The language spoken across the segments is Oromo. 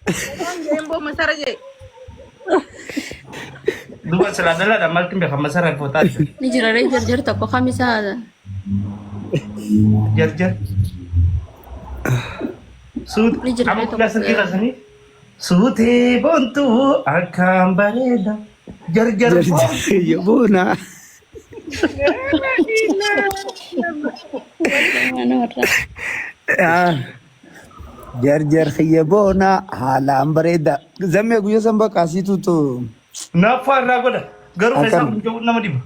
Geemboo masara jee. Duuba silaa dhalaadha maaltu beeka masara footaa Ni jira ree jarjar tokko kamisaa jarjar. Suut Ni jira amma ree guyyaa tokko. sirrii kaasanii suutee boontuu akkaan bareeda jarjar boontuu. Jarjar boona. Mana warra. Jarjar kiyya boona haalaan bareeda. Zammee guyyaa san bakka asiitu tu. Naaffaa irraa godha. Garuu keessaa Akkam. kun jedhu nama dhiba.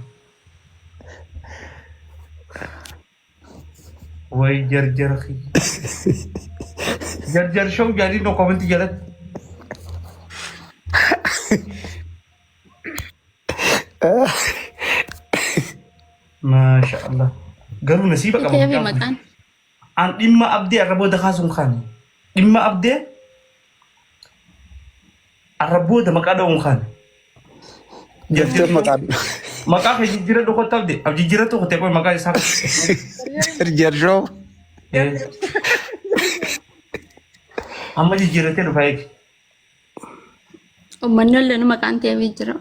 Way jarjara kiyya. Jarjar show jedhanii no comment jalatti. Maasha Allah. Garuu nasiiba qaba Ta'eefi mucaan kun. maqaan. An dhimma abdee arra booda kaasuun kaane. Dhimma abdee arra booda maqaa dha'uun kaane. Jettee maqaan. Maqaa kee jijjiiradhu kottu abdee. Ab jijjiiratu kotee qoy maqaa isaa. Jarjar show. Amma jijjiiratee dhufa eegi. Uummanni illee maqaan ta'eefii jira.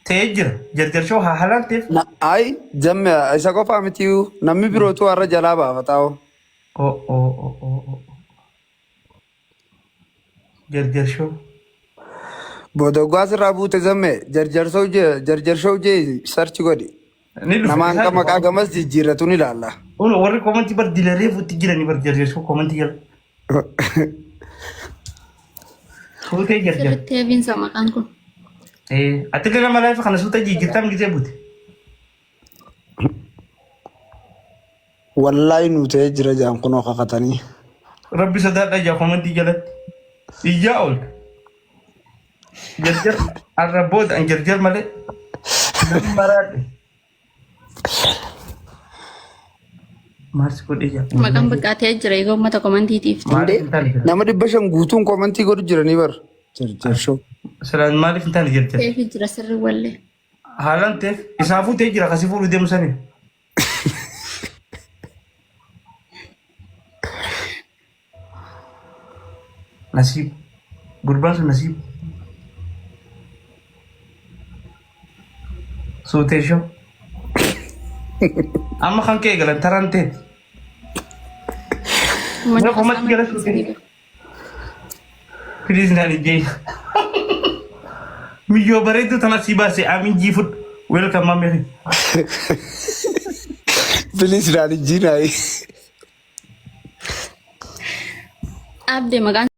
Ta'ee jira. Jarjar show haa haalaan ta'eef. Ay zamme isa qofaa miti namni birootu har'a jalaa baafataa hoo. Oh oh oh oh oh. Jarjar show. Booda sirraa buute zamme jarjar show jee jarjar show jee sarchi godhi. Ni dhufa. Nama hanqa maqaa gamas jijjiirratu ni ilaalla. Uno warri komantii bar dilaree fuutti jiranii bar jarjar show komantii jala. Suutee jarjar. Sirriitti heeviinsa maqaan kun. Eh, ati gara malaayifa kana suutee jijjiirtaan gisee buute. Wallaahi nuu ta'ee jira jaan kunoo kakatanii. Rabbi sodaadha ijaa komantii jalatti. Ijaa ooltu. Jarjar arra booda an jarjar malee. Namni maraadhe. Maal si godhee jaa? Maqaan bakka ta'ee jira egaa uummata komantiitiif. Maaliif hin taane jira? Nama 500 guutuun komantii godhu jiranii bar. Jarjar show. Silaan maaliif hin taane jarjar? Ta'eefii jira sirri wallee. Haalaan ta'eef isaafuu ta'ee jira kasii fuudhu deemu sanii. Nasiib. Gurbaan sun nasiib. Suutee shoo. Amma kan kee galan taraan teeti. Uummanni Mee komatti haasa'aa jala suutee. Please naan ijjee. Miyyoo bareedduu tana sii baase aamin jii fudhu. Welcome maamee. Please naan ijjiinaayi. Abdee maqaan